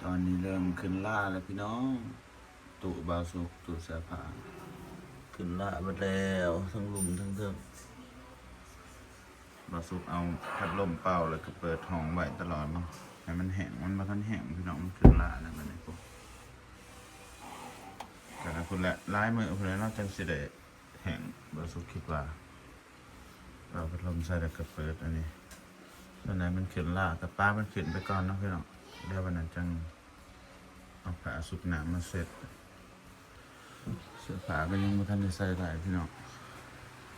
ຕອນນີ້ເລີ່ມຂຶ້ນລ້າແລ້ວພີ່ນ້ອງ, ຕູ້ບ່າວສຸກ, ຕູ້ເສື້ອຜ້າຂຶ້ນລ້າເບິດແລ້ວ ທັງລຸ່ມທັງເທິງ. ບ່າວສຸກເອົາພັດລົມເປົ່າ ແລ້ວກໍເປີດຫ້ອງໄວ້ຕະຫຼອດເນາະ ໃຫ້ມັນແຫ້ງ. ມັນບໍ່ທັນແຫ້ງພີ່ນ້ອງ, ມັນຂຶ້ນລ້າແລ້ວບັດນີ້. ກໍພຸ້ນແຫຼະ, ຫຼາຍມື້ພຸ້ນແຫຼະເນາະ ຈັ່ງຊິໄດ້ແຫ້ງ, ບ່າວສຸກຄິດວ່າ. ເອົາພັດລົມໃສ່ແລ້ວກໍເປີດອັນນີ້. ສ່ວນໃຫຍ່ມັນຂຶ້ນລ້າ, ກໍປະມັນຂຶ້ນໄປກ່ອນເນາະພີ່ນ້ອງ, ດຽວວັນນັ້ນຈັ່ງເອົາຜ້າຊຸບນ້ຳມາເຊັດ. ເສື້ອຜ້າກໍຍັງບໍ່ທັນໄດ້ໃສ່ຫຼາຍພີ່ນ້ອງ,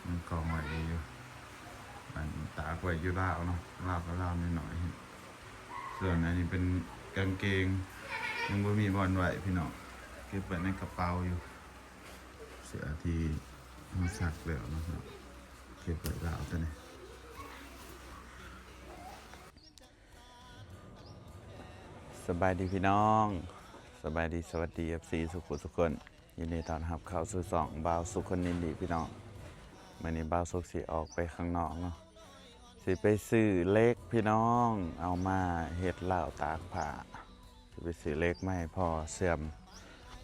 ມັນກອງໄວ້ດີຢູ່. ອັນຕາກໄວ້ຢູ່ລາວເນາະ, ລາວກໍລາວໜ້ອຍໆ. ສ່ວນອັນນີ້ເປັນກາງເກງ, ຍັງບໍ່ມີບ່ອນໄວ້ພີ່ນ້ອງ, ເກັບໄວ້ໃນກະເປົາຢູ່. ເສື້ອທີ່ເຮົາຊັກແລ້ວເນາະ, ເກັບໄວ້ລາວຕົວນີ້. ສະບາຍດີພີ່ນ້ອງ, ສະບາຍດີ, ສະຫວັດດີ ເອັຟຊີ ສຸກຄົນ, ຍິນດີຕ້ອນຮັບເຂົ້າສູ່ຊ່ອງບ່າວສຸກຄົນນິນດີພີ່ນ້ອງ. ມື້ນີ້ບ່າວສຸກຊິອອກໄປຂ້າງນອກເນາະ, ຊິໄປຊື້ເຫຼັກພີ່ນ້ອງ, ເອົາມາເຮັດລາວຕາກຜ້າ. ຊິໄປຊື້ເຫຼັກມາໃຫ້ພໍ່ເຊື່ອມ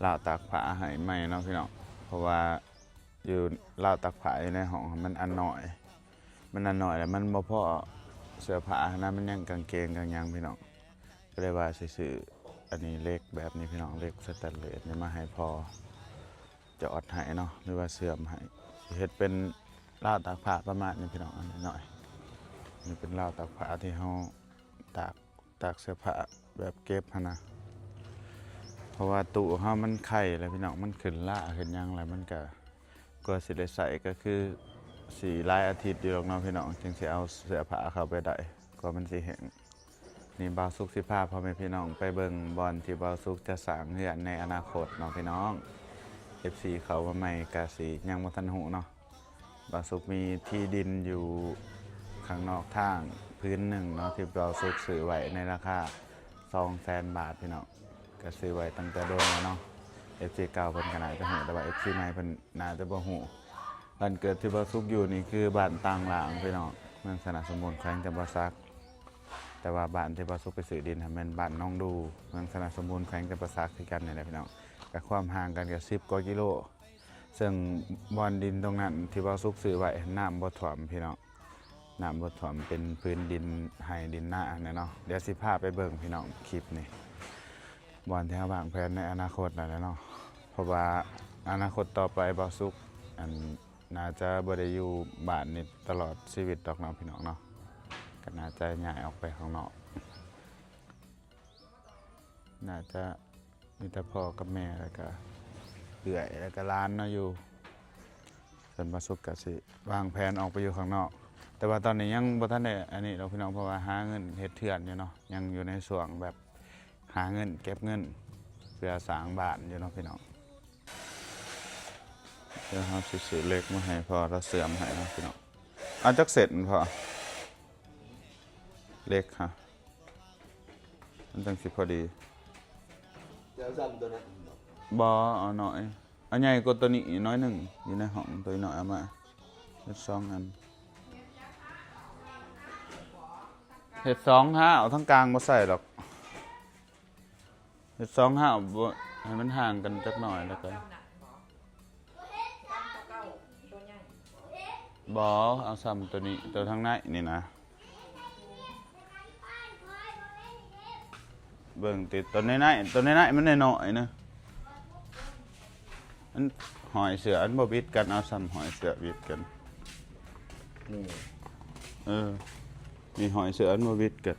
ລາວຕາກຜ້າໃຫ້ໃໝ່ເນາະພີ່ນ້ອງ, ເພາະວ່າຢູ່ລາວຕາກຜ້າຢູ່ໃນຫ້ອງມັນອັນນ້ອຍ, ມັນອັນນ້ອຍແລ້ວມັນບໍ່ພໍເສື້ອຜ້າຫັ້ນນະ, ມັນຍັງກາງເກງກາງຫຍັງພີ່ນ້ອງ. ກໍເລີຍວ່າຊິຊື້ອັນນີ້ເຫຼັກແບບນີ້ພີ່ນ້ອງ, ເຫຼັກສະແຕນເລດນີ້ມາໃຫ້ພໍ່ຈອດໃຫ້ເນາະ ຫຼືວ່າເຊື່ອມໃຫ້. ຊິເຮັດເປັນລາວຕາກຜ້າປະມານນີ້ພີ່ນ້ອງ, ອັນນ້ອຍໆ. ນີ້ເປັນລາວຕາກຜ້າທີ່ເຮົາຕາກ ຕາກເສື້ອຜ້າແບບເກັບຫັ້ນນະ, ເພາະວ່າຕູ້ເຮົາມັນໄຄແລ້ວພີ່ນ້ອງ, ມັນຂຶ້ນລ້າຂຶ້ນຫຍັງແລ້ວ, ມັນກະ ກວ່າຊິໄດ້ໃຊ້ກໍຄືຊິຫຼາຍອາທິດຢູ່ດອກເນາະພີ່ນ້ອງ, ຈຶ່ງຊິເອົາເສື້ອຜ້າເຂົ້າໄປໄດ້, ກວ່າມັນຊິແຫ້ງ. ນີ້ບ່າວສຸກຊິພາພໍ່ແມ່ພີ່ນ້ອງໄປເບິ່ງບ່ອນທີ່ບ່າວສຸກຈະສ້າງເຮືອນໃນອະນາຄົດເນາະພີ່ນ້ອງ. ເອັຟຊີເຂົ້າມາໃໝ່ກະຊິຍັງບໍ່ທັນຮູ້ເນາະ. ບ່າວສຸກມີທີ່ດິນຢູ່ຂ້າງນອກທາງພື້ນໜຶ່ງເນາະ, ທີ່ບ່າວສຸກຊື້ໄວ້ໃນລາຄາສອງແສນບາດພີ່ນ້ອງ, ກໍຊື້ໄວ້ຕັ້ງແຕ່ດົນແລ້ວເນາະ. ເອັຟຊີເກົ່າເພິ່ນກໍໜ້າຈະຮູ້, ແຕ່ວ່າເອັຟຊີໃໝ່ເພິ່ນໜ້າຈະບໍ່ຮູ້. ບ້ານເກີດທີ່ບ່າວສຸກຢູ່ນີ້ຄືບ້ານຕ່າງຫຼາງພີ່ນ້ອງ, ເມືອງຊະນະສົມບູນ ແຂວງຈຳປາສັກ. ແຕ່ວ່າບ້ານທີ່ບ່າວສຸກໄປຊື້ດິນຫັ້ນແມ່ນບ້ານໜອງດູ, ເມືອງຊະນະສົມບູນ ແຂວງຈຳປາສັກຄືກັນນີ້ແຫຼະພີ່ນ້ອງ, ກໍຄວາມຫ່າງກັນກໍສິບກວ່າກິໂລ. ເຊິ່ງບ່ອນດິນຕົງນັ້ນທີ່ບ່າວສຸກຊື້ໄວ້ ນ້ຳບໍ່ຖ້ວມພີ່ນ້ອງ, ນ້ຳບໍ່ຖ້ວມ, ເປັນພື້ນດິນໄຮ່ດິນນາຫັ້ນແຫຼະເນາະ. ດຽວຊິພາໄປເບິ່ງພີ່ນ້ອງຄລິບນີ້, ບ່ອນທີ່ເຮົາວາງແຜນໃນອະນາຄົດນັ້ນແຫຼະເນາະ, ເພາະວ່າອະນາຄົດຕໍ່ໄປບ່າວສຸກ ອັນ ໜ້າຈະບໍ່ໄດ້ຢູ່ບ້ານນີ້ຕະຫຼອດຊີວິດດອກເນາະພີ່ນ້ອງເນາະ, ກໍໜ້າຈະຍ້າຍອອກໄປຂ້າງນອກ. ໜ້າຈະມີແຕ່ພໍ່ກັບແມ່ ແລ້ວກະເອື້ອຍ ແລ້ວກະຫຼານເນາະຢູ່. ສ່ວນບ່າວສຸກກະຊິວາງແຜນອອກໄປຢູ່ຂ້າງນອກ, ແຕ່ວ່າຕອນນີ້ຍັງບໍ່ທັນໄດ້ອັນນີ້ດອກພີ່ນ້ອງ, ເພາະວ່າຫາເງິນເຮັດເຮືອນຢູ່ເນາະ, ຍັງຢູ່ໃນຊ່ວງແບບຫາເງິນເກັບເງິນເພື່ອສ້າງບ້ານຢູ່ເນາະພີ່ນ້ອງ. ດຽວເຮົາຊິຊື້ເຫຼັກມາໃຫ້ພໍ່ລາວເຊື່ອມໃຫ້ເນາະພີ່ນ້ອງ. ເອົາຈັກເສັ້ນພໍ່? ເຫຼັກຫະ ມັນຈັ່ງຊິພໍດີ. ຈະເອົາຊ້ຳຕົວນັ້ນບໍ່? ບໍ່, ເອົາໜ້ອຍ, ເອົາໃຫຍ່ກວ່າຕົວນີ້ໜ້ອຍໜຶ່ງ, ຢູ່ໃນຫ້ອງຕົວນ້ອຍເອົາມາ. ເຮັດສອງອັນ, ເຮັດສອງຫ້າວ, ທາງກາງບໍ່ໃສ່ດອກ. ເຮັດສອງຫ້າວ ບໍ່ ໃຫ້ມັນຫ່າງກັນຈັກໜ້ອຍແລ້ວກໍ ບໍ່ ເອົາສ່ຳຕົວນີ້ ຕົວທາງໃນນີ້ນະ. ເບິ່ງຕິຕົວໃນໆ ຕົວໃນໆ ມັນນ້ອຍໆ ນະ. ມັນຫ້ອຍເສື້ອ ມັນບໍ່ບິດກັນ, ເອົາສ່ຳຫ້ອຍເສື້ອບິດກັນ. ນີ້ ເອີ ນີ້ຫ້ອຍເສື້ອ ມັນບໍ່ບິດກັນ,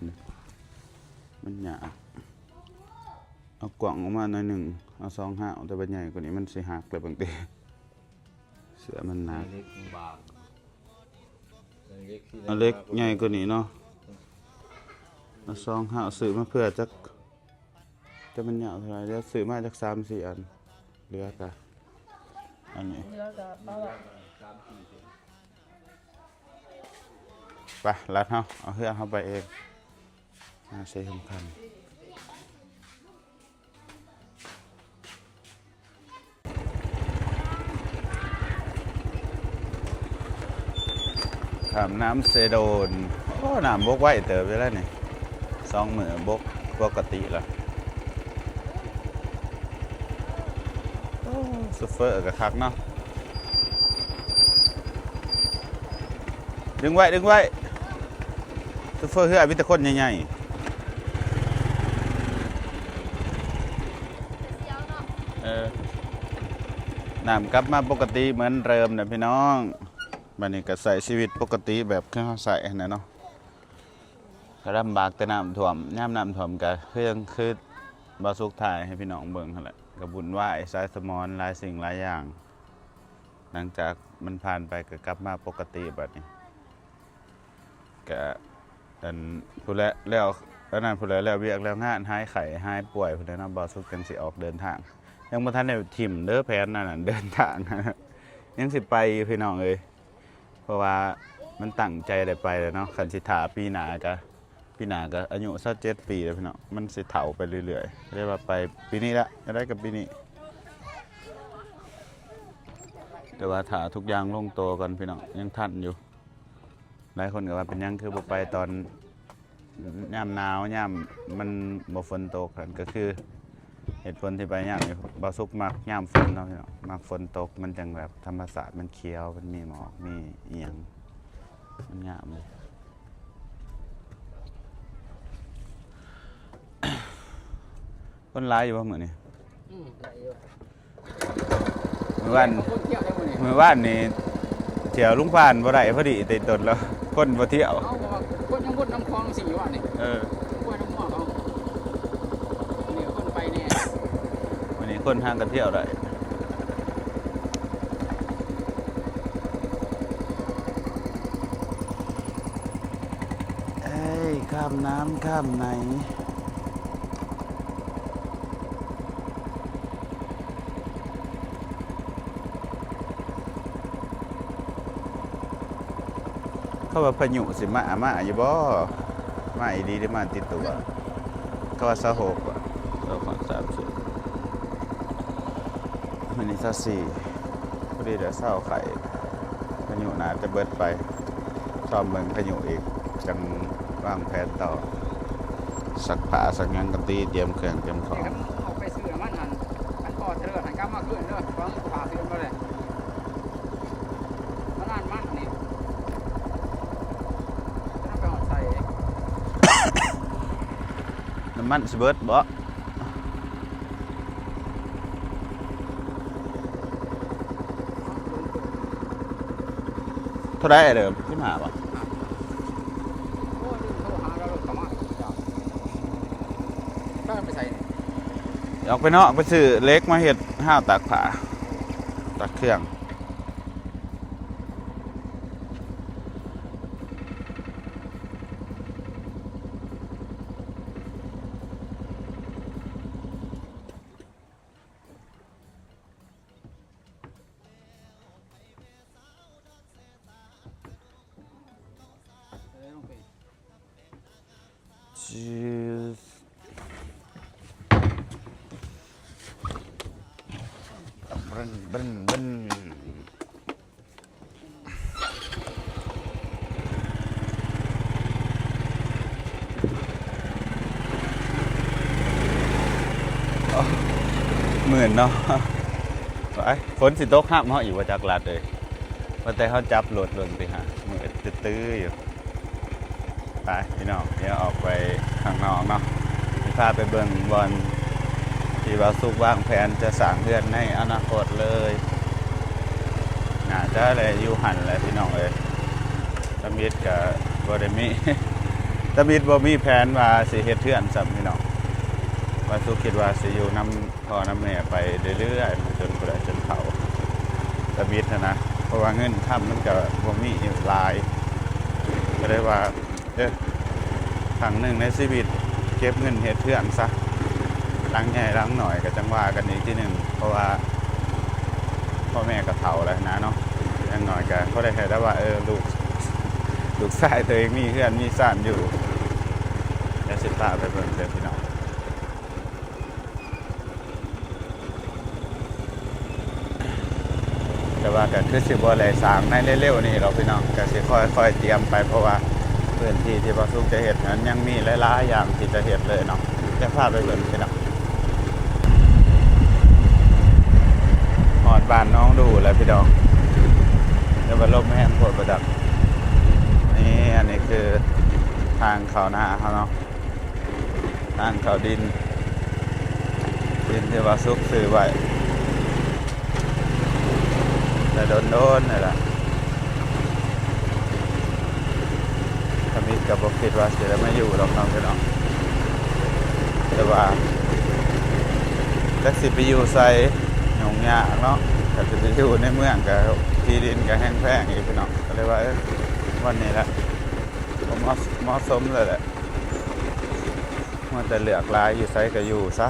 ມັນຍາກ. ເອົາກວ້າງອອກມາໜ້ອຍໜຶ່ງ, ເອົາສອງຫ້າວ, ແຕ່ວ່າໃຫຍ່ກວ່ານີ້ມັນຊິຫັກແລ້ວບາງທີ. ເສື້ອມັນໜັກ. ເຫຼັກບາງ, ເຫຼັກທີ່ ເອົາເຫຼັກໃຫຍ່ກວ່ານີ້ເນາະ. ເອົາສອງຫ້າວ, ຊື້ມາເພື່ອຈັກ ແຕ່ມັນຍາວເທົ່າໃດ? ດຽວຊື້ມາຈັກສາມສີ່ອັນ, ເຫຼືອກະອັນນີ້. ເຫຼືອກະເອົາໄວ້. ໄປ ລັດເຮົາ ເອົາເຮືອເຮົາໄປເອງ. ມາເຊຄຳຄຳ. ຂ້າມນ້ຳເຊໂດນ. ໂອ້ ນ້ຳບົກໄວເຕີບຢູ່ແລ້ວນີ້, ສອງມື້ບົກປົກກະຕິລະ. ໂຊເຟີກໍຄັກເນາະ ດຶງໄວ້ ດຶງໄວ້ ໂຊເຟີເຮືອມີແຕ່ຄົນໃຫຍ່ໆ ເອີ ນ້ຳກັບມາປົກກະຕິເໝືອນເດີມແລ້ວພີ່ນ້ອງ. ບັດນີ້ກໍໃຊ້ຊີວິດປົກກະຕິແບບຄືເຮົາໃຊ້ຫັ້ນແຫຼະເນາະ. ກໍລຳບາກແຕ່ນ້ຳຖ້ວມ ຍາມນ້ຳຖ້ວມກໍຄື ຄືບ່າວສຸກຖ່າຍໃຫ້ພີ່ນ້ອງເບິ່ງຫັ້ນແຫຼະ ກໍວຸ່ນວາຍ ສາຍສະໝອນ ຫຼາຍສິ່ງຫຼາຍຢ່າງ. ຫຼັງຈາກມັນຜ່ານໄປກໍກັບມາປົກກະຕິບັດນີ້ ກະ ອັນ ພຸ້ນແຫຼະ ແລ້ວ ອັນນັ້ນພຸ້ນແຫຼະ ແລ້ວວຽກແລ້ວງານ ຫາຍໄຂ້ຫາຍປ່ວຍພຸ້ນແຫຼະເນາະ ບ່າວສຸກຈັ່ງຊິອອກເດີນທາງ. ຍັງບໍ່ທັນໄດ້ຖິ້ມເດີແຜນອັນນັ້ນ ເດີນທາງ ຍັງຊິໄປຢູ່ພີ່ນ້ອງເອີຍ ເພາະວ່າມັນຕັ້ງໃຈໄດ້ໄປແລ້ວເນາະ. ຄັນຊິຖ້າປີໜ້າກະ ປີໜ້າກະອາຍຸຊາວເຈັດປີແລ້ວພີ່ນ້ອງ ມັນຊິເຖົ້າໄປເລື້ອຍໆ ກໍເລີຍວ່າໄປປີນີ້ລະ ຈະໄດ້ກັບປີນີ້. ແຕ່ວ່າຖ້າທຸກຢ່າງລົງໂຕກ່ອນພີ່ນ້ອງ ຍັງທັນຢູ່. ຫຼາຍຄົນກໍວ່າເປັນຫຍັງຄືບໍ່ໄປຕອນຍາມໜາວ ຍາມມັນບໍ່ຝົນຕົກ ຫັ້ນກໍຄືເຫດຜົນທີ່ໄປຍາມນີ້. ບ່າວສຸກມັກຍາມຝົນເນາະພີ່ນ້ອງ ມັກຝົນຕົກ ມັນຈັ່ງແບບທຳມະຊາດມັນຂຽວ ມັນມີໝອກມີອີ່ຫຍັງ ມັນງາມເລີຍ. ຄົນຫຼາຍຢູ່ບໍ່ມື້ນີ້? ອືມ ຫຼາຍຢູ່. ມື້ວານ ຄົນທ່ຽວໄດ້ມື້ນີ້ ມື້ວານນີ້ທ່ຽວລຸງພານບໍ່ໄດ້ ພໍດີແຕ່ຕົ້ນແລ້ວ ຄົນບໍ່ທ່ຽວ. ເອົາ ເພາະວ່າຄົນຍັງວົນນຳຄອງຊິຢູ່ວ່ານີ້ ເອີ ຄົນນຳໝວກເອົາ ນີ້ຄົນໄປແດ່ ມື້ນີ້ຄົນຫາກັນທ່ຽວໄດ້. ເອີຍ ຂ້າມນ້ຳຂ້າມໄນ ເຂົາວ່າພາຍຸຊິມາ ມາຢູ່ບໍ່? ມາອີ່ຫຼີ ຫຼືມາຕິດຕົວ? ເຂົາວ່າຊາວຫົກ ຊາວຫົກ ສາມສິບ ມື້ນີ້ຊາວສີ່ ພໍດີໄດ້ເຊົາໄຂ້ ພາຍຸໜ້າຈະເບິດໄປ. ຊອມເບິ່ງພາຍຸອີກ ຈັ່ງວາງແຜນຕໍ່ ຊັກຜ້າຊັກຫຍັງກັນຕິ ຕຽມເຄື່ອງຕຽມຂອງ. ອອກໄປຊື້ນ້ຳມັນຫັ້ນ ຄັນພໍເທີຫັ້ນກັບມາຄືນເດີ ເພາະມັນພາຄືນບໍ່ໄດ້ ມັນນານມາກນີ້ ຈະໄປຮອດໃສ ນ້ຳມັນຊິເບິດບໍ່? ເທົ່າໃດເດີມ? ສິບຫ້າບໍ່? ໂອ້ຍ ລືມໂທຫາລາວ ລົດເຂົ້າມາ ພາກັນໄປໃສນີ້? ອອກໄປນອກ ໄປຊື້ເຫຼັກມາເຮັດຮາວຕາກຜ້າ ຕາກເຄື່ອງ. ມື່ນເນາະ ໄປ ຝົນຊິຕົກຫ້າມເຮົາອີກບໍ່ຈັກລັດເອີຍ ວ່າແຕ່ເຮົາຈັບລົດເບິ່ງຕິຫາ ມືດຕື້ໆຢູ່. ໄປພີ່ນ້ອງ ດຽວອອກໄປຂ້າງນອກເນາະ ຊິພາໄປເບິ່ງບ່ອນທີ່ບ່າວສຸກວາງແຜນຈະສ້າງເຮືອນໃນອະນາຄົດເລີຍ ໜ້າຈະໄດ້ຢູ່ຫັ້ນແຫຼະພີ່ນ້ອງເອີຍ. ຕຳອິດກະບໍ່ໄດ້ມີ ຕຳອິດບໍ່ມີແຜນວ່າຊິເຮັດເຮືອນຊ້ຳພີ່ນ້ອງ ບ່າວສຸກຄິດວ່າຊິຢູ່ນຳ ພໍ່ນຳແມ່ໄປເລື້ອຍໆ ຈົນຜູ້ໃດຈົນເຖົ້າ ຕຳອິດຫັ້ນນະ ເພາະວ່າເງິນຄຳມັນກໍບໍ່ມີຫຼາຍ ກໍເລີຍວ່າ ເອີ ຄັ້ງໜຶ່ງໃນຊີວິດເກັບເງິນເຮັດເຮືອນຊະ ຫຼັງໃຫຍ່ຫຼັງໜ້ອຍກໍຈັ່ງວ່າກັນອີກທີໜຶ່ງ ເພາະວ່າພໍ່ແມ່ກໍເຖົ້າແລ້ວນະເນາະ ຢ່າງໜ້ອຍກໍພໍໄດ້ໃຫ້ລາວວ່າ ເອີ ລູກ ລູກຊາຍຕົວເອງມີເຮືອນມີຊານຢູ່. ດຽວຊິພາໄປເບິ່ງເດີພີ່ນ້ອງ. ແຕ່ວ່າກໍຄືຊິບໍ່ໄດ້ສ້າງໃນເລັວໆນີ້ດອກພີ່ນ້ອງ ກໍຊິຄ່ອຍໆຕຽມໄປ ເພາະວ່າພື້ນທີ່ທີ່ບ່າວສຸກຈະເຮັດນັ້ນ ຍັງມີຫຼາຍໆຢ່າງທີ່ຈະເຮັດເລີຍເນາະ. ຈະພາໄປເບິ່ງພີ່ນ້ອງ. ບ້ານໜອງດູແຫຼະພີ່ນ້ອງ. ແຕ່ວ່າລົມແຮງໂພດບໍ່ຈັກ. ນີ້ ອັນນີ້ຄືທາງເຂົ້ານາເຮົາເນາະ, ທາງເຂົ້າດິນ, ດິນທີ່ວ່າສຸກຊື້ໄວ້ ແຕ່ດົນໆ ນີ້ແຫຼະ. ທຳອິດກໍບໍ່ຄິດວ່າຊິໄດ້ມາຢູ່ດອກເນາະພີ່ນ້ອງ, ແຕ່ວ່າຈັກຊິໄປຢູ່ໃສ, ຫຍຸ້ງຍາກເນາະ. ກໍຊິໄປຢູ່ໃນເມືອງ ກໍທີ່ດິນກໍແຮງແພງອີກພີ່ນ້ອງ, ກໍເລີຍວ່າ ເອີ ບ່ອນນີ້ແຫຼະ ເໝາະ ເໝາະສົມເລີຍແຫຼະ. ມັວແຕ່ເລືອກຫຼາຍ ຢູ່ໃສກໍຢູ່ຊະ.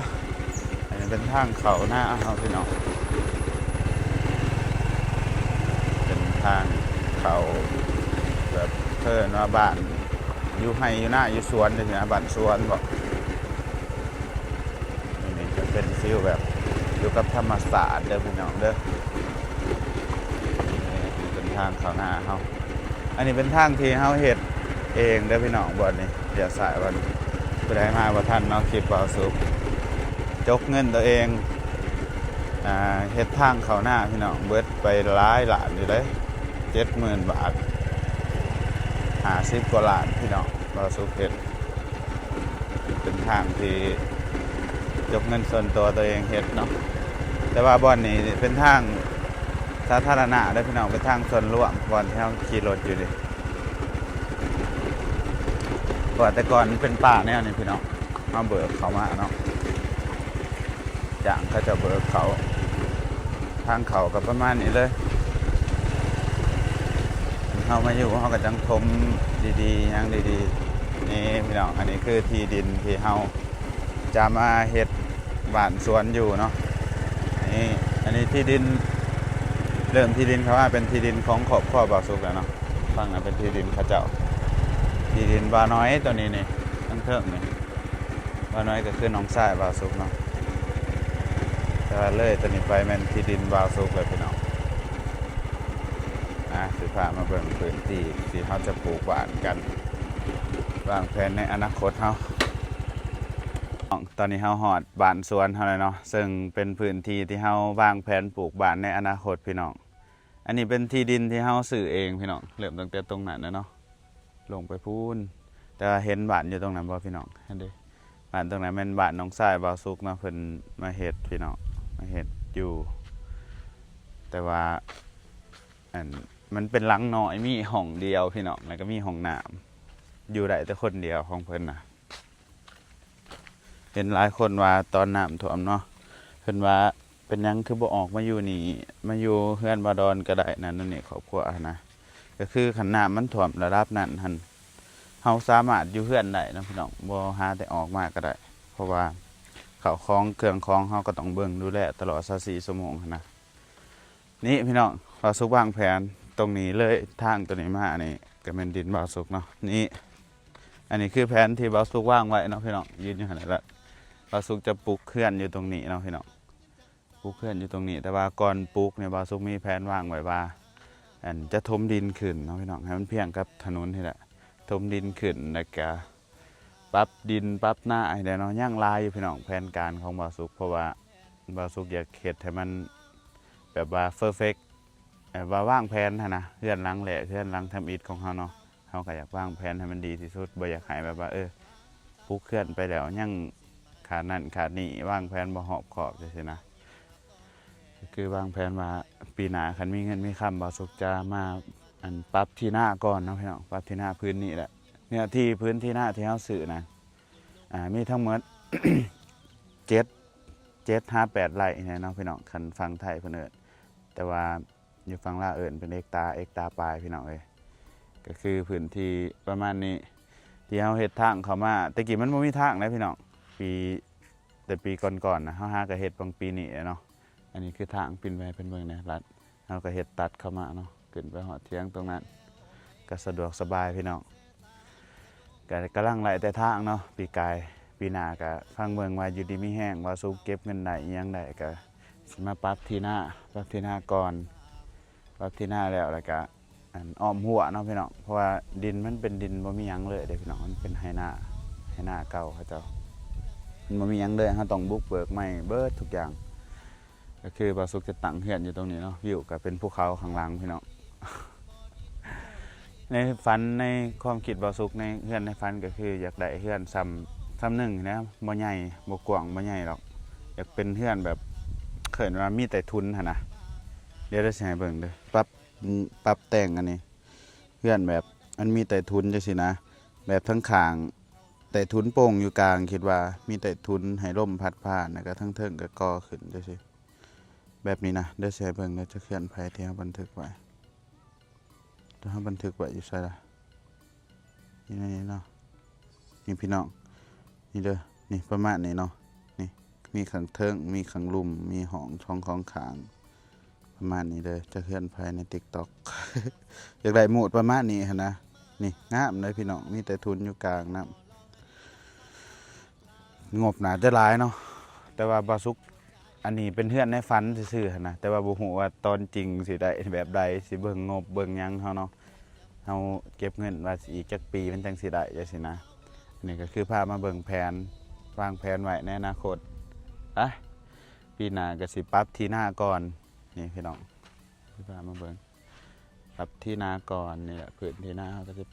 ອັນນີ້ເປັນທາງເຂົ້ານາເຮົາພີ່ນ້ອງ, ເປັນທາງເຂົ້າແບບເອີ້ນວ່າບ້ານຢູ່ໄຮ່ຢູ່ນາຢູ່ສວນຈັ່ງຊີ້ນະ, ບ້ານສວນບໍ. ນີ້ກໍເປັນຟີວແບບຢູ່ກັບທຳມະຊາດເດີພີ່ນ້ອງເດີ. ນີ້ເປັນທາງເຂົ້ານາເຮົາ. ອັນນີ້ເປັນທາງທີ່ເຮົາເຮັດເອງເດີພີ່ນ້ອງ. ບ່ອນນີ້ ລ້ຽວຊ້າຍບ່ອນ ຜູ້ໃດມາບໍ່ທັນເນາະ, ຄລິບບ່າວສຸກ ຈົກເງິນຕົວເອງ ອ່າ ເຮັດທາງເຂົ້ານາພີ່ນ້ອງ, ເບິດໄປຫຼາຍລ້ານຢູ່ເດ້, ເຈັດໝື່ນບາດ, ຫ້າສິບກວ່າລ້ານພີ່ນ້ອງ, ບ່າວສຸກເຮັດ. ເປັນທາງທີ່ຈົກເງິນສ່ວນຕົວຕົວເອງເຮັດເນາະ, ແຕ່ວ່າບ່ອນນີ້ເປັນທາງສາທາລະນະເດີພີ່ນ້ອງ, ເປັນທາງສ່ວນລວມ ບ່ອນທີ່ເຮົາຂີ່ລົດຢູ່ນີ້. ເພາະວ່າແຕ່ກ່ອນມັນເປັນປ່າແນວນີ້ພີ່ນ້ອງ, ເຮົາເບີກເຂົ້າມາເນາະ, ຈ້າງເຂົາເຈົ້າເບີກເຂົ້າ. ທາງເຂົ້າກໍປະມານນີ້ເລີຍ. ເຮົາມາຢູ່ ເຮົາກໍຈັ່ງຖົມດີໆ ຫຍັງດີໆ. ນີ້ພີ່ນ້ອງ, ອັນນີ້ຄືທີ່ດິນທີ່ເຮົາຈະມາເຮັດບ້ານສວນຢູ່ເນາະ. ນີ້ ອັນນີ້ທີ່ດິນ ເລີ່ມທີ່ດິນເຂົ້າມາເປັນທີ່ດິນຂອງຄອບຄົວບ່າວສຸກແລ້ວເນາະ. ຝັ່ງນັ້ນເປັນທີ່ດິນເຂົາເຈົ້າ, ທີ່ດິນບ່າວນ້ອຍຕົວນີ້ນີ້, ທາງເທິງນີ້ ບ່າວນ້ອຍກໍຄືນ້ອງຊາຍບ່າວສຸກເນາະ, ແຕ່ວ່າເລີຍຕົວນີ້ໄປແມ່ນທີ່ດິນບ່າວສຸກແລ້ວພີ່ນ້ອງ. ອ່າ ຊິພາມາເບິ່ງພື້ນທີ່ທີ່ເຮົາຈະປູກບ້ານກັນ, ວາງແຜນໃນອະນາຄົດເຮົາ. ຕອນນີ້ເຮົາຮອດບ້ານສວນເຮົາແລ້ວເນາະ, ເຊິ່ງເປັນພື້ນທີ່ທີ່ເຮົາວາງແຜນປູກບ້ານໃນອະນາຄົດພີ່ນ້ອງ. ອັນນີ້ເປັນທີ່ດິນທີ່ເຮົາຊື້ເອງພີ່ນ້ອງ, ເລີ່ມຕັ້ງແຕ່ຕົງນັ້ນແຫຼະເນາະ ລົງໄປພຸ້ນ. ແຕ່ວ່າເຫັນບ້ານຢູ່ຕົງນັ້ນບໍ່ພີ່ນ້ອງ? ຫັ້ນເດ້ ບ້ານຕົງນັ້ນແມ່ນບ້ານນ້ອງຊາຍບ່າວສຸກເນາະ, ເພິ່ນມາເຮັດພີ່ນ້ອງ, ມາເຮັດຢູ່. ແຕ່ວ່າ ອັນ ມັນເປັນຫຼັງນ້ອຍ ມີຫ້ອງດຽວພີ່ນ້ອງ, ແລ້ວກໍມີຫ້ອງນ້ຳ, ຢູ່ໄດ້ແຕ່ຄົນດຽວຂອງເພິ່ນນະ. ເຫັນຫຼາຍຄົນວ່າຕອນນ້ຳຖ້ວມເນາະ ເພິ່ນວ່າເປັນຫຍັງຄືບໍ່ອອກມາຢູ່ນີ້ ມາຢູ່ເຮືອນບ່າວດອນກໍໄດ້ ນັ້ນນີ້ ຄອບຄົວຫັ້ນນະ. ກໍຄືຄັນນ້ຳມັນຖ້ວມລະດັບນັ້ນຫັ້ນ ເຮົາສາມາດຢູ່ເຮືອນໄດ້ເນາະພີ່ນ້ອງ, ບໍ່ຫາແຕ່ອອກມາກໍໄດ້, ເພາະວ່າເຂົ້າຂອງເຄື່ອງຂອງເຮົາກໍຕ້ອງເບິ່ງດູແລຕະຫຼອດຊາວສີ່ຊົ່ວໂມງຫັ້ນນະ. ນີ້ພີ່ນ້ອງ ບ່າວສຸກວາງແຜນຕົງນີ້ເລີຍ, ທາງຕົວນີ້ມານີ້ກໍແມ່ນດິນບ່າວສຸກເນາະ. ນີ້ ອັນນີ້ຄືແຜນທີ່ບ່າວສຸກວາງໄວ້ເນາະພີ່ນ້ອງ, ຢືນຢູ່ຫັ້ນແຫຼະ. ບ່າວສຸກຈະປຸກເຮືອນຢູ່ຕົງນີ້ເນາະພີ່ນ້ອງ, ປຸກເຮືອນຢູ່ຕົງນີ້. ແຕ່ວ່າກ່ອນປຸກນີ້ ບ່າວສຸກມີແຜນວາງໄວ້ວ່າ ອັນ ຈະຖົມດິນຂຶ້ນເນາະພີ່ນ້ອງ, ໃຫ້ມັນພຽງກັບຖະໜົນນີ້ແຫຼະ, ຖົມດິນຂຶ້ນ ແລ້ວກະປັບດິນປັບນາໃຫ້ແດ່ເນາະ. ຍັງຫຼາຍຢູ່ພີ່ນ້ອງ ແຜນການຂອງບ່າວສຸກ, ເພາະວ່າບ່າວສຸກຢາກເຮັດໃຫ້ມັນແບບວ່າເພີເຟັກ ແບບວ່າວາງແຜນຫັ້ນນະ, ເຮືອນຫຼັງແລກ ເຮືອນຫຼັງທຳອິດຂອງເຮົາເນາະ, ເຮົາກໍຢາກວາງແຜນໃຫ້ມັນດີທີ່ສຸດ, ບໍ່ຢາກໃຫ້ແບບວ່າ ເອີ ປຸກເຮືອນໄປແລ້ວຍັງຂາດນັ້ນຂາດນີ້, ວາງແຜນບໍ່ຮອບຄອບຈັ່ງຊີ້ນະ. ກໍຄືວາງແຜນວ່າປີໜ້າຄັນມີເງິນມີຄຳ ບ່າວສຸກຈະມາ ອັນ ປັບທີ່ນາກ່ອນເນາະພີ່ນ້ອງ, ປັບທີ່ນາພື້ນນີ້ແຫຼະ. ເນື້ອທີ່ພື້ນທີ່ນາທີ່ເຮົາຊື້ນະ ອ່າ ມີທັງໝົດ ເຈັດ ເຈັດຫາແປດໄຮ່ນີ້ແຫຼະເນາະພີ່ນ້ອງ, ຄັນຝັ່ງໄທເພິ່ນເອີ້ນ, ແຕ່ວ່າຢູ່ຝັ່ງລາວເອີ້ນເປັນເຮັກຕາ, ເຮັກຕາປາຍພີ່ນ້ອງເອີຍ. ກໍຄືພື້ນທີ່ປະມານນີ້ ທີ່ເຮົາເຮັດທາງເຂົ້າມາ, ແຕ່ກີ້ມັນບໍ່ມີທາງເດ້ພີ່ນ້ອງ, ປີ ແຕ່ປີກ່ອນໆນະ ເຮົາຫາກໍເຮັດບາງປີນີ້ແຫຼະເນາະ. ອັນນີ້ຄືທາງ ປິ່ນໄປໃຫ້ເພິ່ນເບິ່ງແດ່ລັດ, ເຮົາກໍເຮັດຕັດເຂົ້າມາເນາະ, ຂຶ້ນໄປຮອດຖຽງຕົງນັ້ນ ກໍສະດວກສະບາຍພີ່ນ້ອງ. ກໍກຳລັງໄລ່ແຕ່ທາງເນາະ, ປີກາຍ ປີໜ້າກໍຟັງເບິ່ງວ່າຢູ່ດີມີແຮງ ວ່າສຸກເກັບເງິນໄດ້ອີ່ຫຍັງໄດ້ ກໍຊິມາປັບທີ່ນາ, ປັບທີ່ນາກ່ອນ, ປັບທີ່ນາແລ້ວ ແລ້ວກໍ ອັນ ອ້ອມຮົ້ວເນາະພີ່ນ້ອງ, ເພາະວ່າດິນມັນເປັນດິນບໍ່ມີຫຍັງເລີຍເດ້ພີ່ນ້ອງ, ມັນເປັນໄຮ່ນາ, ໄຮ່ນາເກົ່າເຂົາເຈົ້າ, ມັນບໍ່ມີຫຍັງເລີຍ, ເຮົາຕ້ອງບຸກເບີກໃໝ່ເບິດທຸກຢ່າງ. ແ ກໍຄືບ່າວສຸກຈະຕັ້ງເຮືອນຢູ່ຕົງນີ້ເນາະ ວິວກໍເປັນພູເຂົາຂ້າງຫຼັງພີ່ນ້ອງ. ໃນຝັນ ໃນຄວາມຄິດບ່າວສຸກ ໃນເຮືອນໃນຝັນກໍຄືຢາກໄດ້ເຮືອນຊ່ຳ ຊ່ຳໜຶ່ງນະ ບໍ່ໃຫຍ່ ບໍ່ກວ້າງ ບໍ່ໃຫຍ່ດອກ. ຢາກເປັນເຮືອນແບບ ເອີ້ນວ່າມີໃຕ້ທຸນຫັ້ນນະ. ດຽວ ດຽວຊິໃຫ້ເບິ່ງເດີ ປັບ ປັບແຕ່ງອັນນີ້ ເຮືອນແບບມັນມີໃຕ້ທຸນຈັ່ງຊີ້ນະ ແບບທັງຂ້າງໃຕ້ທຸນໂປ່ງຢູ່ກາງ ຄິດວ່າມີໃຕ້ທຸນໃຫ້ລົມພັດຜ່ານ ແລ້ວກໍທັງເທິງກໍກໍ່ຂຶ້ນຈັ່ງຊີ້ ແບບນີ້ນະ. ດຽວຊິໃຫ້ເບິ່ງເດີ ຈະເຮືອນໃຜທີ່ເຮົາບັນທຶກໄວ້ ທີ່ເຮົາບັນທຶກໄວ້ຢູ່ໃສລະ? ນີ້ ນີ້ເນາະ ນີ້ພີ່ນ້ອງ ນີ້ເດີ ນີ້ປະມານນີ້ເນາະ. ນີ້ມີຂ້າງເທິງ ມີຂ້າງລຸ່ມ ມີຫ້ອງ ຫ້ອງຂອງຂ້າງ ປະມານນີ້ເດີ. ຈະເຮືອນໃຜໃນຕິກຕັອກ ຢາກໄດ້ມູດປະມານນີ້ຫັ້ນນະ. ນີ້ງາມເດີພີ່ນ້ອງ ມີໃຕ້ທຸນຢູ່ກາງນຳ. ງົບໜ້າຈະຫຼາຍເນາະ ແຕ່ວ່າບ່າວສຸກ ອັນນີ້ເປັນເຮືອນໃນຝັນຊື່ໆຫັ້ນນະ ແຕ່ວ່າບໍ່ຮູ້ວ່າຕອນຈິງຊິໄດ້ແບບໃດ ຊິເບິ່ງງົບເບິ່ງຫຍັງເຮົາເນາະ. ເຮົາເກັບເງິນວ່າຊິອີກຈັກປີມັນຈັ່ງຊິໄດ້ຈັ່ງຊີ້ນະ. ອັນນີ້ກໍຄືພາມາເບິ່ງແຜນ ວາງແຜນໄວ້ໃນອະນາຄົດ. ໄປ ປີໜ້າກໍຊິປັບທີ່ນາກ່ອນ ນີ້ພີ່ນ້ອງ ຄືພາມາເບິ່ງ ປັບທີ່ນາກ່ອນ. ນີ້ແຫຼະ ພື້ນທີ່ນາເຮົາກໍຊິ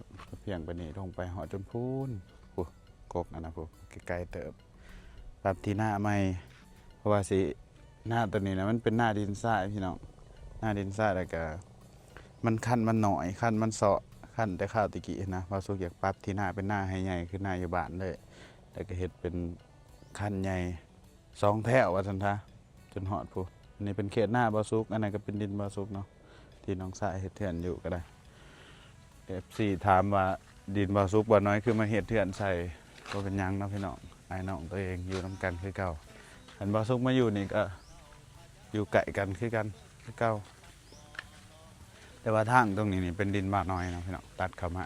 ພຽງປານນີ້ ລົງໄປຮອດຈົນພຸ້ນ ພຸ້ນ ກົກອັນນັ້ນພຸ້ນ ໄກໆເຕີບ. ປັບທີ່ນາໃໝ່ ເພາະວ່າຊິ ນາຕົວນີ້ນະ ມັນເປັນນາດິນຊາຍພີ່ນ້ອງ ນາດິນຊາຍ ແລ້ວກະມັນ ຄັນມັນໜ້ອຍ ຄັນມັນເຊາະ ຄັນແຕ່ຄາວແຕ່ກີ້ນະ. ບ່າວສຸກຢາກປັບທີ່ນາເປັນນາໃຫ້ໃຫຍ່ຄືນາຢູ່ບ້ານເລີຍ ແລ້ວກະເຮັດເປັນຄັນໃຫຍ່ ສອງແຖວວ່າຊັ້ນຊະ ຈົນຮອດພຸ້ນ. ອັນນີ້ເປັນເຂດນາບ່າວສຸກ ອັນນັ້ນກໍເປັນດິນບ່າວສຸກເນາະ ທີ່ນ້ອງຊາຍເຮັດເຮືອນຢູ່ກໍໄດ້. ເອັຟຊີຖາມວ່າ ດິນບ່າວສຸກບ່າວນ້ອຍຄືມາເຮັດເຮືອນໃສ່? ບໍ່ເປັນຫຍັງເນາະພີ່ນ້ອງ ອ້າຍນ້ອງຕົວເອງຢູ່ນຳກັນຄືເກົ່າ. ຄັນບ່າວສຸກມາຢູ່ນີ້ກໍຢູ່ໃກ້ກັນຄືກັນຄືເກົ່າ ແຕ່ວ່າທາງຕົງນີ້ນີ້ເປັນດິນບ່າວນ້ອຍເນາະພີ່ນ້ອງ ຕັດເຂົ້າມາ.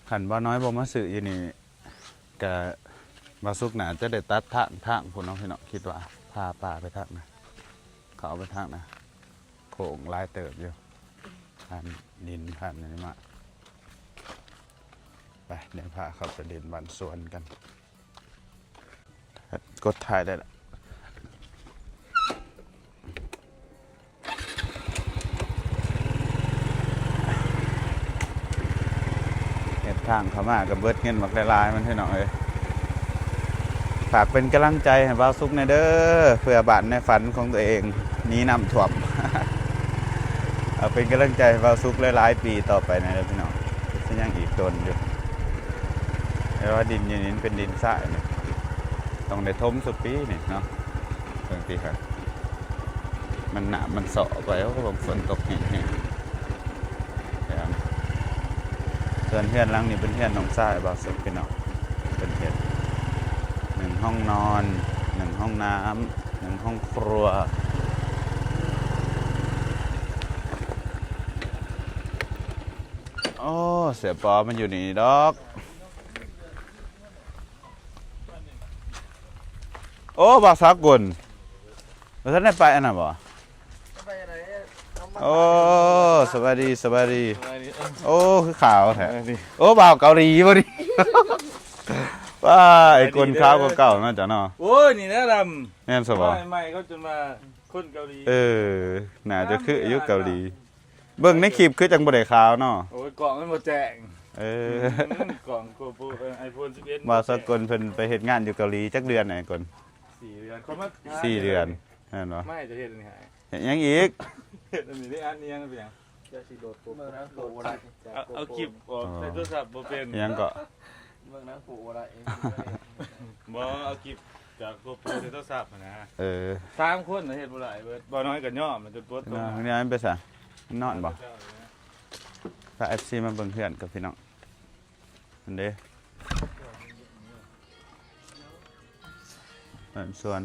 ຄັນບ່າວນ້ອຍບໍ່ມາຊື້ຢູ່ນີ້ ກະບ່າວສຸກໜ້າຈະໄດ້ຕັດທາງ ທາງພຸ້ນເນາະພີ່ນ້ອງ ຄິດວ່າ ພາປາໄປທາງນະ ເຂົ້າໄປທາງນະ ໂຄ້ງຫຼາຍເຕີບຢູ່ ຜ່ານດິນ ຜ່ານອັນນີ້ມາ. ໄປ ດຽວພາເຂົ້າໄປຫຼິ້ນບ້ານສວນກັນ. ກົດຖ່າຍໄດ້ລະ ເຮັດທາງເຂົ້າມາກໍເບິດເງິນບັກຫຼາຍໆ ມັນພີ່ນ້ອງເອີຍ. ຝາກເປັນກຳລັງໃຈໃຫ້ບ່າວສຸກແດ່ເດີ ເພື່ອບ້ານໃນຝັນຂອງຕົວເອງໜີນ້ຳຖ້ວມ. ເອົາເປັນກຳລັງໃຈໃຫ້ບ່າວສຸກຫຼາຍໆປີຕໍ່ໄປແດ່ເດີພີ່ນ້ອງ ຊິຍັງອີກດົນຢູ່. ແຕ່ວ່າດິນຢູ່ນີ້ມັນເປັນດິນຊາຍນີ້ ຕ້ອງໄດ້ຖົມຊຸປີນີ້ເນາະ. ເບິ່ງຕິຄັບ ມັນ ນ້ຳມັນເຊາະໄປ ໂອ້ ຝົນຕົກແຮງໆ. ສ່ວນເຮືອນຫຼັງນີ້ເປັນເຮືອນນ້ອງຊາຍບ່າວສຸກພີ່ນ້ອງ ເພິ່ນເຮັດ ໜຶ່ງຫ້ອງນອນ ໜຶ່ງຫ້ອງນ້ຳ ໜຶ່ງຫ້ອງຄົວ. ໂອ້ ເສຍປໍມັນຢູ່ນີ້ດອກ. ໂອ້ ບ່າວສາກົນ ບໍ່ທັນໄດ້ໄປອັນນັ້ນບໍ່? ໂອ້ ສະບາຍດີ ສະບາຍດີ. ໂອ້ ຄືຂາວແທ້. ໂອ້ ບ່າວເກົາຫຼີບໍ່ນີ້? ວ້າ ໄອ້ກົນຂາວກວ່າເກົ່າເນາະ ເຈົ້າເນາະ. ໂອ້ຍ ນີ້ແຫຼະດຳ ແມ່ນຊະບໍ່? ໃໝ່ໆ ເຂົາຈົນວ່າຄົນເກົາຫຼີ. ເອີ ໜ້າຈະຄືຢູ່ເກົາຫຼີ. ເບິ່ງໃນຄລິບຄືຈັ່ງບໍ່ໄດ້ຂາວເນາະ. ໂອ້ຍ ກ້ອງມັນບໍ່ແຈ້ງ. ເອີ ກ້ອງໂກໂປຣ ເອີ ໄອໂຟນສິບເອັດ ບ່າວສາກົນເພິ່ນໄປເຮັດງານຢູ່ເກົາຫຼີຈັກເດືອນ ໄອ້ກົນ? ສີ່ເດືອນ. ເຂົາມາ ສີ່ເດືອນ ແມ່ນບໍ່? ມາໃຫ້ເຈົ້າເຮັດອັນນີ້ໃຫ້. ເຮັດຫຍັງອີກ? ເຮັດອັນນີ້ໄດ້ ອັນນີ້ຫຍັງເປັນຫຍັງ? ຈະຊິໂຫຼດໂກໂປຣ ໂຫຼດບໍ່ໄດ້. ເອົາ ເອົາຄລິບອອກໃສ່ໂທລະສັບບໍ່ເປັນ. ຫຍັງເກາະ? ເບິ່ງໜັງໂປບໍ່ໄດ້. ບໍ່ ເອົາຄລິບຈາກໂກໂປຣໃສ່ໂທລະສັບຫັ້ນນະ. ເອີ ສາມຄົນນະເຮັດບໍ່ໄດ້ເບິດ. ບ່າວນ້ອຍກໍຍອມ ມັນຈົນປົດຕົວ. ນ້ອຍມັນໄປໃສ? ມັນນອນບໍ່? ພາເອັຟຊີມາເບິ່ງເຮືອນກັບພີ່ນ້ອງ. ຫັ້ນເດ້ ເຮືອນສວນ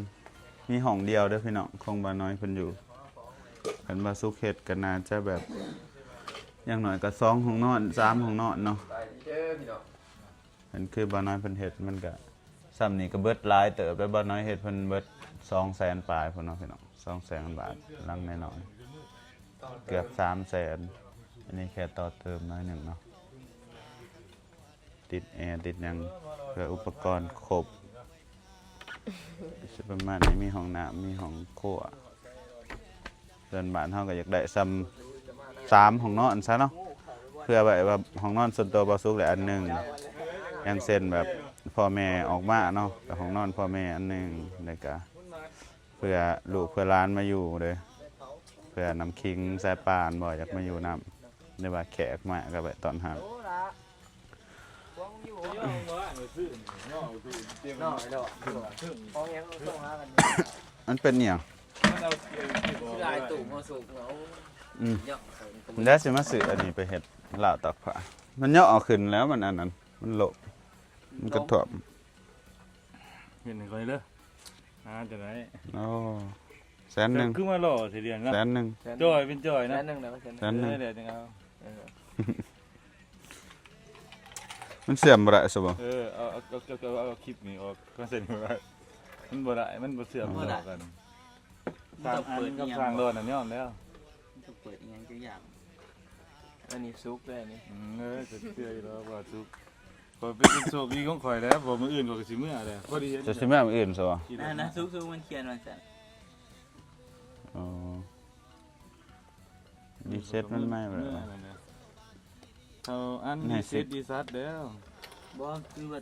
ມີຫ້ອງດຽວເດີພີ່ນ້ອງ ຂອງບ່າວນ້ອຍເພິ່ນຢູ່. ຄັນວ່າສຸກເຮັດກໍໜ້າຈະແບບ ຢ່າງໜ້ອຍກໍສອງຫ້ອງນອນ ສາມຫ້ອງນອນເນາະ. ອັນຄືບ່າວນ້ອຍເພິ່ນເຮັດມັນກະ ສ່ຳນີ້ກໍເບິດຫຼາຍເຕີບແລ້ວ. ບ່າວນ້ອຍເຮັດເພິ່ນເບິດສອງແສນປາຍພຸ້ນເນາະພີ່ນ້ອງ ສອງແສນບາດ ຫຼັງນ້ອຍໆ ເກືອບສາມແສນ. ອັນນີ້ແຄ່ຕໍ່ເຕີມໜ້ອຍໜຶ່ງເນາະ ຕິດແອ ຕິດຫຍັງ ເພື່ອອຸປະກອນຄົບ. ຊິປະມານນີ້ ມີຫ້ອງນ້ຳ ມີຫ້ອງຄົວ. ເຮືອນບ້ານເຮົາກໍຢາກໄດ້ຊ່ຳສາມຫ້ອງນອນຊະເນາະ ເພື່ອໄວ້ວ່າຫ້ອງນອນສ່ວນຕົວບ່າວສຸກແຫຼະອັນໜຶ່ງ ຢ່າງເຊັ່ນແບບພໍ່ແມ່ອອກມາເນາະ ກໍຫ້ອງນອນພໍ່ແມ່ອັນໜຶ່ງ ແລ້ວກໍເພື່ອລູກເພື່ອຫຼານມາຢູ່ເດີ ເພື່ອນ້ຳຂີງສາຍປ່ານບໍ່ ຢາກມາຢູ່ນຳ ຫຼືວ່າແຂກມາກໍໄວ້ຕ້ອນຮັບ. ມັນເປັນຫຍັງ? ອືມ ແລ້ວຊິມາຊື້ອັນນີ້ໄປເຮັດລາວຕາກຜ້າ. ມັນຍໍເອົາຂຶ້ນແລ້ວ ມັນອັນນັ້ນ ມັນໂລະ ມັນກະຖ້ວມ. ເຮັດໃຫ້ຂ້ອຍເດີ ຫາຈະໄດ້. ໂອ້ ແສນໜຶ່ງ ຄືມາຫຼໍ່ເສຍເດືອນເນາະ ແສນໜຶ່ງ. ຈ່ອຍເປັນຈ່ອຍນະ ແສນໜຶ່ງນະ ແສນໜຶ່ງ ເອີ ແລ້ວຈັ່ງເອົາ. ມັນເຊື່ອມບໍ່ໄດ້ຊະບໍ່? ເອີ ເອົາ ເອົາ ເອົາ ເອົາ ເອົາຄລິບນີ້ອອກ ຄອນເຊັນບໍ່ໄດ້ ມັນບໍ່ໄດ້ ມັນບໍ່ເຊື່ອມ ບໍ່ໄດ້ ຕໍ່ກັນ. ສາມອັນກັບທາງໂດນນັ້ນຍອມແລ້ວ ມັນຕ້ອງເປີດອີ່ຫຍັງຈັກຢ່າງ. ອັນນີ້ສຸກເລີຍນີ້. ອືມ ເອີ ເຊື່ອຢູ່ແລ້ວວ່າສຸກ. ຂ້ອຍເປັນໂຊກດີຂອງຂ້ອຍແລ້ວ ເພາະມື້ອື່ນຂ້ອຍກໍຊິເມືອແລ້ວ ພໍດີເຫັນ. ເຈົ້າຊິເມືອມື້ອື່ນຊະບໍ່? ນັ້ນນະ ສຸກໆ ມັນຂຽນວ່າຊັ້ນ. ອໍ ລີເຊັດມັນໃໝ່ແລ້ວ. ເທົ່າອັນລີເຊັດ ລີຊັດແລ້ວ. ບໍ່ ຄືວ່າ